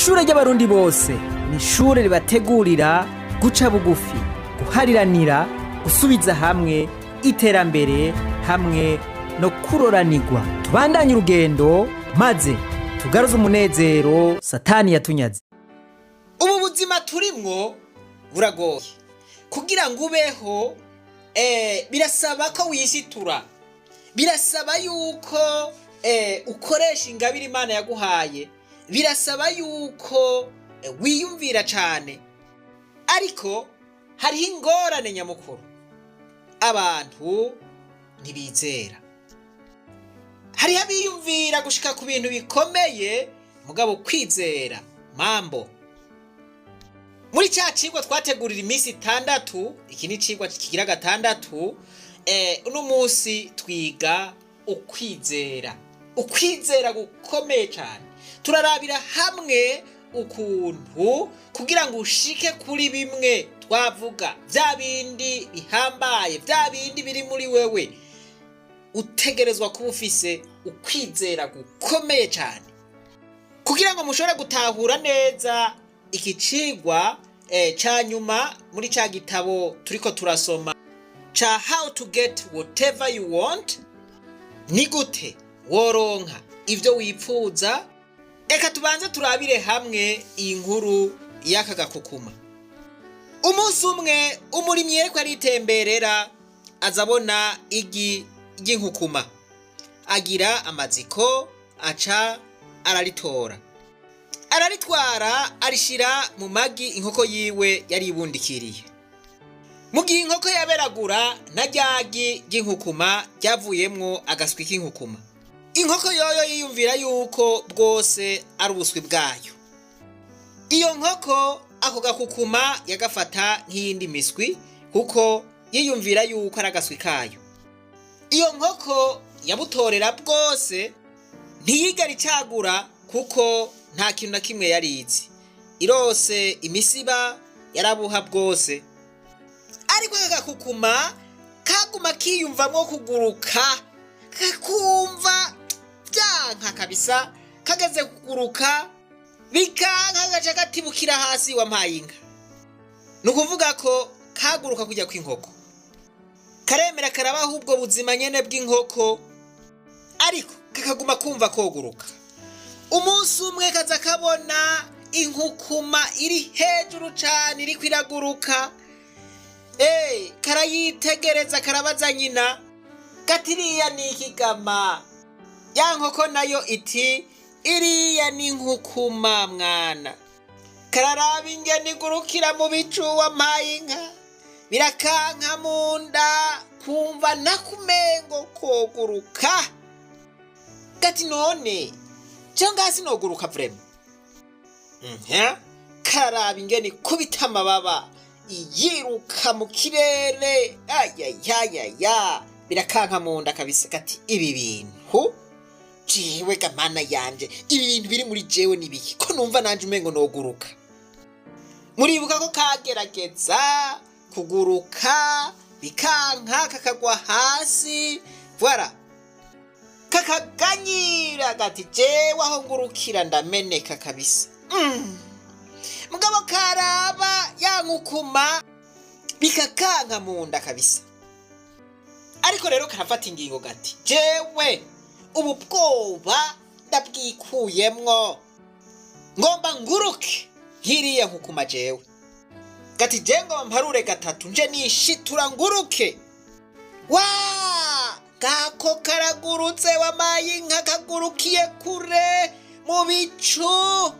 Ishure ry'Abarundi bose ni ishure ribategurira guca bugufi, guhariranira, gusubiza hamwe, iterambere hamwe no kuroranirwa. Tubandanye urugendo maze tugaruze umunezero Satani yatunyaze. Ubu buzima turimwo buragoye. Kugira ngo ubeho, birasaba ko wishitura, birasaba yuko ukoresha ingabire Imana yaguhaye, birasaba yuko wiyumvira cane. Ariko hariho ingorane nyamukuru: abantu ntibizera. Hariho abiyumvira gushika ku bintu bikomeye, mugabo kwizera mambo. Muri cya cigwa twategurira iminsi 6, iki ni icigwa kigira gatandatu. Uno munsi twiga ukwizera, ukwizera gukomeye cyane. Turarabira hamwe ukuntu kugira ngo ushike kuri bimwe twavuga, bya bindi bihambaye, bya bindi biri muri wewe, utegerezwa kuba ufise ukwizera gukomeye cyane. Kugira ngo mushobore gutahura neza iki cigwa ca nyuma muri ca gitabo turiko turasoma ca "How to Get Whatever You Want", ni gute woronka ivyo wipfuza, reka tubanze turabire hamwe iyi nkuru y'aka gakukuma. Umunsi umwe umurimyi yariko aritemberera, azabona igi ry'inkukuma, agira amaziko, aca araritora, araritwara, arishira mu magi inkoko yiwe yari ibundikiriye. Mu gihe inkoko yaberagura, na ryagi ry'inkukuma ryavuyemwo agaswi k'inkukuma. Inkoko yoyo yiyumvira yuko bwose ari ubuswi bwayo. Iyo nkoko ako gakukuma yagafata nk'iyindi miswi, kuko yiyumvira yuko ari agaswi kayo. Iyo nkoko yabutorera bwose, ntiyigera icagura, kuko nta kintu na kimwe yari izi. Irose imisiba yarabuha bwose. Ariko aka gakukuma kaguma kiyumvamwo kuguruka, kakumva byanka kabisa. Kageze kuguruka bikanka, gaca gatibukira hasi. Wampaye inka! Ni ukuvuga ko kaguruka kujya kw'inkoko, karemera karabaho ubwo buzima nyene bw'inkoko, ariko kakaguma kumva koguruka. Umunsi umwe kaza kabona inkukuma iri hejuru cane, iriko iraguruka. Karayitegereza, karabaza nyina gati: "Iriya ni ikigama?" Ya nkoko nayo iti: "Iriya ni inkukuma, mwana." Kararaba ingene igurukira mu bicu. Wampaye inka! Birakanka mu nda, kumva nakumengo koguruka. Gati: "None je ngaha sinoguruka vraiment?" Kararaba ingene ikubita amababa, yiruka mu kirere. Ayayayaya, birakanka mu nda kabisa. Gati: "Ibi bintu jewe ga Mana yanje, ibi bintu biri muri jewe ni biki, ko numva nanje umengo noguruka?" Muribuka ko kagerageza kuguruka bikanka, kakagwa hasi. Voilà, kakaganyira gati: "Jewe aho ngurukira ndameneka kabisa." Mugabo karaba ya nkukuma, bikakanka mu nda kabisa. Ariko rero karafata ingingo gati: "Jewe ubu bwoba ndabwikuyemwo, ngomba nguruke nkiriya nkukuma." Jewe gati: "Je ngomba mparure gatatu, nje nishitura nguruke." Wa gako karagurutse! Wamaye inka! Kagurukiye kure mu bicu.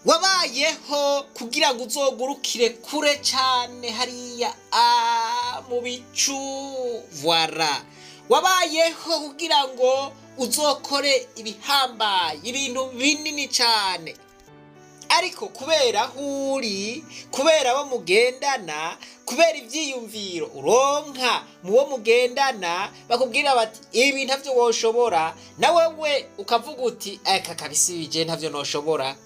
Wabayeho kugira ngo uzogurukire kure cane hariya mu bicu. Voilà, wabayeho kugira ngo uzokore ibihambaye, ibintu binini cane. Ariko kubera aho uri, kubera abo mugendana, kubera ivyiyumviro uronka mu bo mugendana, bakubwira bati: "Ibi ntavyo woshobora", na wewe ukavuga uti: "Eka kabisa, ibi je ntavyo noshobora."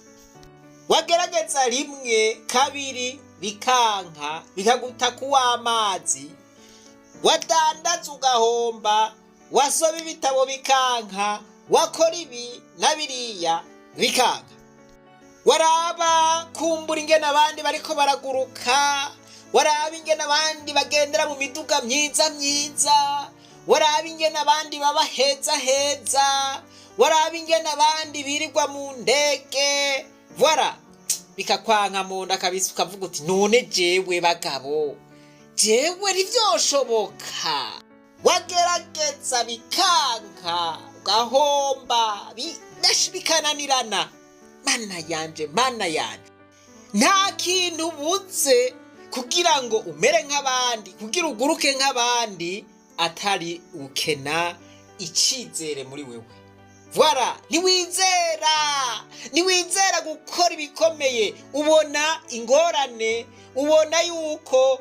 Wagerageza rimwe, kabiri, bikanka, bikaguta kuw'amazi. Wadandaza ugahomba, wasoma ibitabo bikanka, wakora ibi na biriya bikanka. Waraba kumbura ingene abandi bariko baraguruka, waraba ingene abandi bagendera mu miduga myiza myiza, waraba ingene abandi baba heza heza, waraba ingene abandi birirwa mu ndege, voilà, bikakwanka mu nda kabisa, ukavuga uti: "None jewe bagabo, jewe ntivyoshoboka?" Wagerageza bikanka, ugahomba, bikananirana. Mana yanje, mana yanje, nta kintu ubuze kugira ngo umere nk'abandi, kugira uguruke nk'abandi, atari ukena icizere muri wewe. Voilà, ntiwizera, ntiwizera gukora ibikomeye. Ubona ingorane, ubona yuko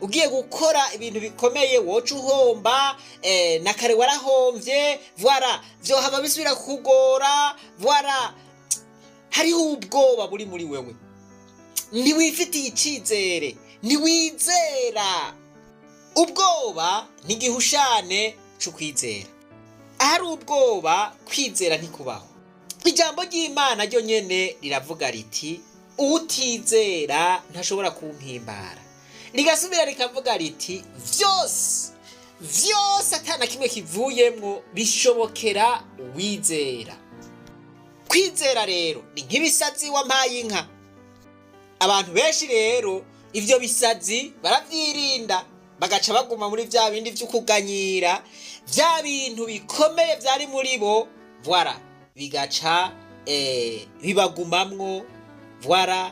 ugiye gukora ibintu bikomeye woca uhomba, na kare warahomvye, voilà, vyohava bisubira kukugora. Voilà, hariho ubwoba buri muri wewe, ntiwifitiye icizere, ntiwizera. Ubwoba ni igihushane c'ukwizera. Ahari ubwoba, kwizera ntikubaho. Ijambo ry'Imana ryo nyene riravuga riti: "Utizera ntashobora kumpimbara." Rigasubira rikavuga riti: "Vyose vyose, ata na kimwe kivuyemwo, bishobokera uwizera." Kwizera rero ni nk'ibisazi wampaye inka. Abantu benshi rero ivyo bisazi baravyirinda, bagaca baguma muri vya bindi vy'ukuganyira. Vya bintu bikomeye vyari muri bo, voilà, bigaca bibagumamwo. Voilà,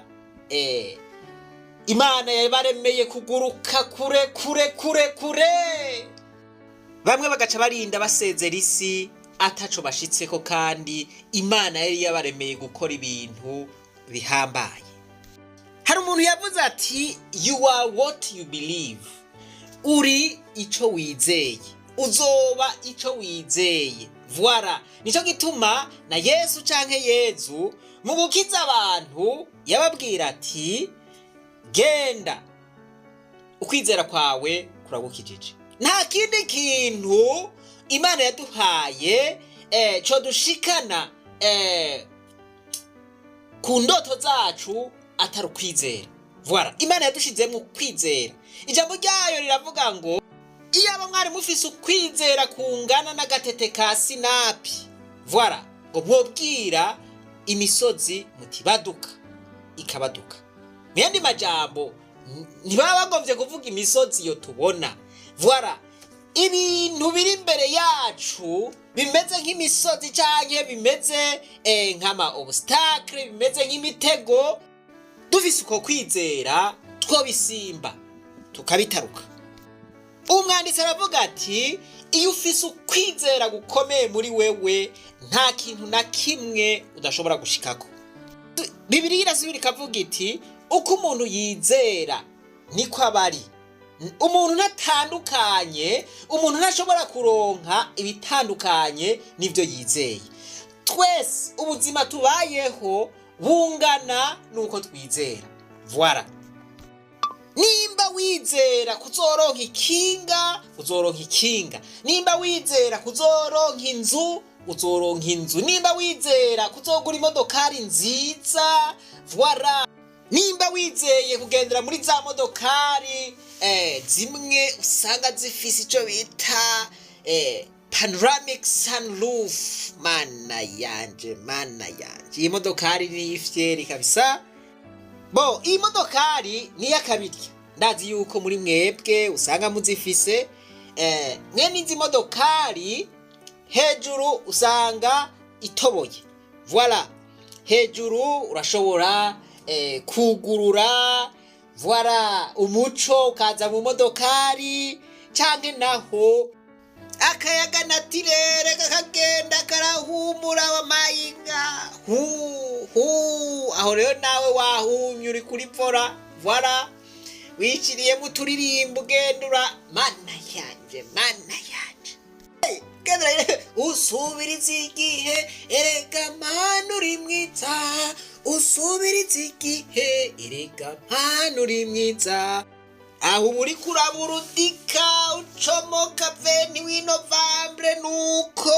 Imana yabaremeye kuguruka kure kure kure kure, bamwe bagaca barinda basezera isi ataco bashitseko, kandi Imana yari yabaremeye gukora ibintu bihambaye. Hari umuntu yavuze ati: "You are what you believe." Uri ico wizeye, uzoba ico wizeye. Voilà, nico gituma na Yesu canke Yezu mu gukiza abantu yababwira ati: "Genda, ukwizera kwawe kuragukijije." Nta kindi kintu Imana yaduhaye co dushikana ku ndoto zacu atari ukwizera. Voilà, Imana yadushizemo ukwizera. Ijambo ryayo riravuga ngo: "Iyaba mwari mufise ukwizera kungana n'agatete ka sinapi", voilà, ngo mwobwira imisozi muti: "Baduka", ikabaduka. Mu yandi majambo, ntibaba bagomvye kuvuga imisozi iyo tubona. Voilà, ibintu biri imbere yacu bimeze nk'imisozi canke bimeze nk'ama obstacle, bimeze nk'imitego, dufise uko kwizera twobisimba tukabitaruka. Umwanditsi aravuga ati: "Iyo ufise ukwizera gukomeye muri wewe, nta kintu na kimwe udashobora gushikako." Bibiliya irasubira ikavuga iti: "Uko umuntu yizera niko aba ari." Umuntu ntatandukanye, umuntu ntashobora kuronka ibitandukanye n'ibyo yizeye. Twese ubuzima tubayeho bungana n'uko twizera. Voilà, nimba wizera kuzoronka ikinga, uzoronka ikinga. Nimba wizera kuzoronka inzu, uzoronka inzu. Nimba wizera kuzogura imodokari nziza, voilà, nimba wizeye kugendera muri za modokari zimwe usanga zifise ico bita panoramic sunroof, mana yanje, mana yanje, iyi modokari ni ifyeri kabisa. Bo iyi modokari ni iy'akabirya. Ndazi yuko muri mwebwe usanga muzifise. Mwene izi modokari hejuru usanga itoboye. Voilà, hejuru urashobora kugurura, voilà, umuco ukaza mu modokari, canke naho akayaga naturel kakagenda karahumura wamayinga hu hu. Aho rero nawe wahumye uri kuri volant, voilà, wiciriyemo uturirimbo, ugendura, mana yanje, mana yanje. Gendura usubiriza igihe, erega mana uri mwiza, usubiriza igihe, erega mana uri mwiza. Aho uba uriko uraburudika, ucomoka 28 novembre, nuko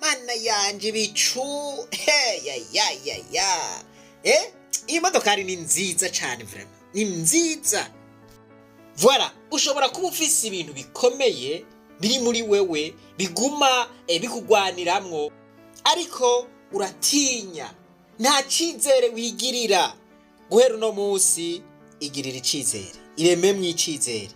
mana yanje, ibicu he ya ya ya ya. Iyi modokari ni nziza cyane, vraiment ni nziza. Voilà, ushobora kuba ufise ibintu bikomeye biri muri wewe biguma bikugwaniramwo, ariko uratinya, nta cyizere wigirira. Guhera uno munsi, igirira icizere, irememwo icizere.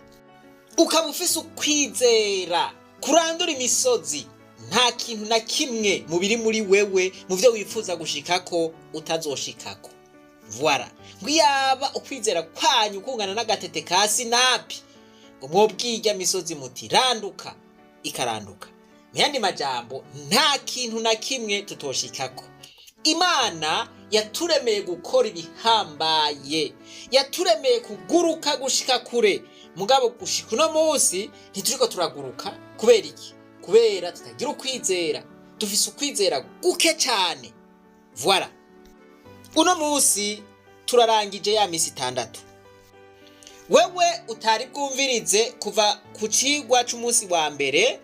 Ukaba ufise ukwizera kurandura imisozi, nta kintu na kimwe mu biri muri wewe, mu byo wifuza gushikako, utazoshikako. Voilà, ngo iyaba ukwizera kwanyu kungana n'agatete ka sinapi, ngo mwobwirya misozi muti: "Randuka", ikaranduka. Mu yandi majambo, nta kintu na kimwe tutoshikako. Imana yaturemeye gukora ibihambaye, yaturemeye kuguruka gushika kure. Mugabo gushika uno munsi ntituriko turaguruka. Kubera iki? Kubera tutagira ukwizera, dufise ukwizera guke cyane. Voilà, uno munsi turarangije ya misi 6. Wewe utari bwumvirize kuva ku cigwa c'umunsi wa mbere,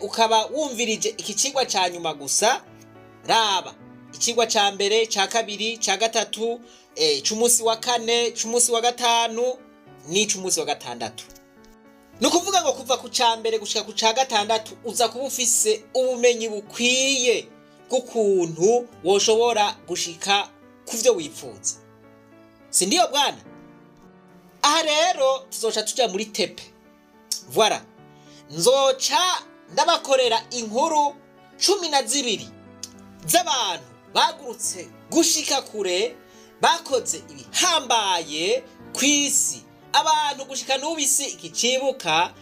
ukaba wumvirije iki cigwa ca nyuma gusa, raba icigwa ca mbere, ca kabiri, ca gatatu, c'umunsi wa kane, c'umunsi wa gatanu n'ic'umunsi wa gatandatu. Ni ukuvuga ngo kuva ku ca mbere gushika ku ca gatandatu uza kuba ufise ubumenyi bukwiye bw'ukuntu woshobora gushika ku vyo wifuza. Si ndiyo bwana? Aha rero tuzoca tuja muri TP. Voilà, nzoca ndabakorera inkuru 12 z'abantu bagurutse gushika kure, bakoze ibihambaye ku isi, abantu gushika n'ubu isi ikicibuka,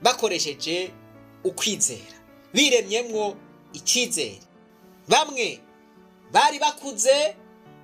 bakoresheje ukwizera, biremyemwo icyizere. Bamwe bari bakuze.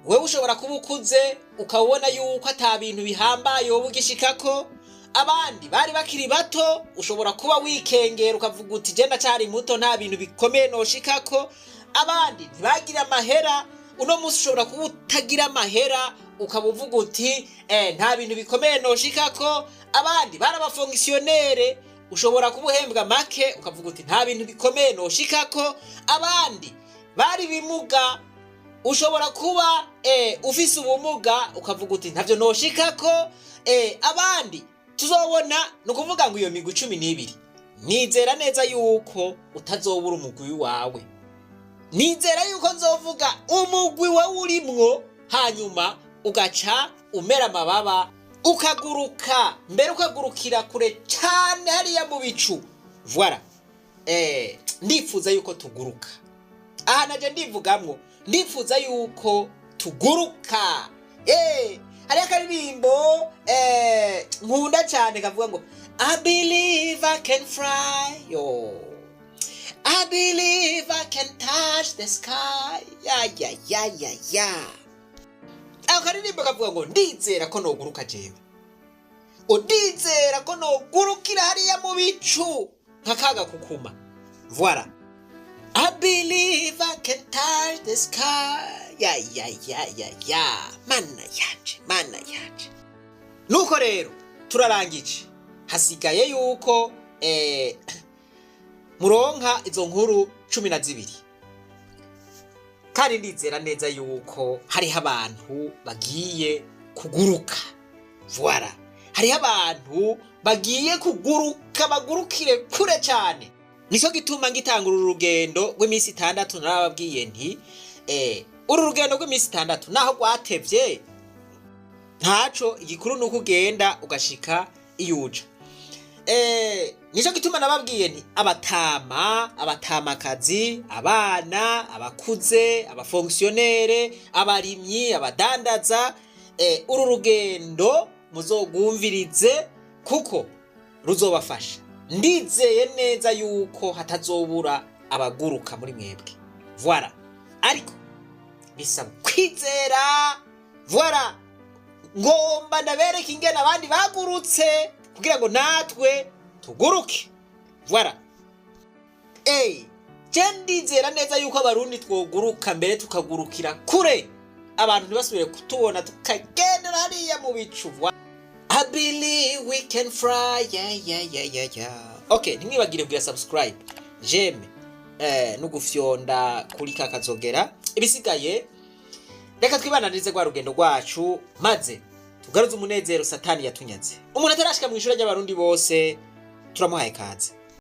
Wewe ushobora kuba ukuze, ukaba ubona yuko ata bintu bihambaye wowe ugishikako. Abandi bari bakiri bato, ushobora kuba wikengera ukavuga uti: "Je ndacyari muto, nta bintu bikomeye noshikako." Abandi ntibagira amahera. Uno munsi ushobora kuba utagira amahera, ukaba uvuga uti: "Nta bintu bikomeye noshikako." Abandi bari abafonctionnaires, ushobora kuba uhembwa make, ukavuga uti: "Nta bintu bikomeye noshikako." Abandi bari bimuga, ushobora kuba ufise ubumuga, ukavuga uti: "Ntavyo noshikako." Abandi tuzobona. Ni ukuvuga ngo iyo migwi 12, nizera neza yuko utazobura umugwi wawe. Nizera yuko nzovuga umugwi wawe urimwo, hanyuma ugaca umera amababa, ukaguruka, mbere ukagurukira kure cyane hariya mu bicu. Voilà, ndifuza yuko tuguruka. Aha naje ndivugamwo, ndifuza yuko tuguruka. Hariho akaririmbo nkunda cyane kavuga ngo: "I believe I can fly, yo, I believe I can touch the sky." Ya ya ya ya ya, ako karirimbo kavuga ngo: "Ndizera ko noguruka jewe, ndizera ko nogurukira hariya mu bicu nka kaga kukuma." Voilà, "I believe I can touch the sky." Ya ya ya ya ya, mana yanje, mana yanje. Nuko rero turarangije, hasigaye yuko muronka izo nkuru 12. Kandi ndizera neza yuko hariho abantu bagiye kuguruka. Voilà, hariho abantu bagiye kuguruka, bagurukire kure cyane. Nicyo gituma ngitangura uru rugendo rw'iminsi 6 narababwiye nti: "Uru rugendo rw'iminsi 6, naho rwatevye, ntaco, igikuru ni uko ugenda ugashika iyo uja." Nicyo gituma nababwiye nti: abatama, abatamakazi, abana, abakuze, abafonctionnaires, abarimyi, abadandaza, uru rugendo muzogwumvirize kuko ruzobafasha. Ndizeye neza yuko hatazobura abaguruka muri mwebwe. Voilà, ariko bisaba kwizera. Voilà, ngomba ndabereka ingene abandi bagurutse kugira ngo natwe tuguruke. Voilà, je ndizera neza yuko Abarundi twoguruka, mbere tukagurukira kure, abantu ntibasubire kutubona, tukagendera hariya mu bicu. I believe we can fly, yeah. Okay, ntimwibagire kugira subscribe, j'aime, no gufyonda kuri ka kazogera. Ibisigaye Reka twibananize rwa rugendo rwacu, maze tugaruze umunezero Satani yatunyaze. Umuntu atarashika mu ishuri ry'Abarundi bose, turamuhaye kaze.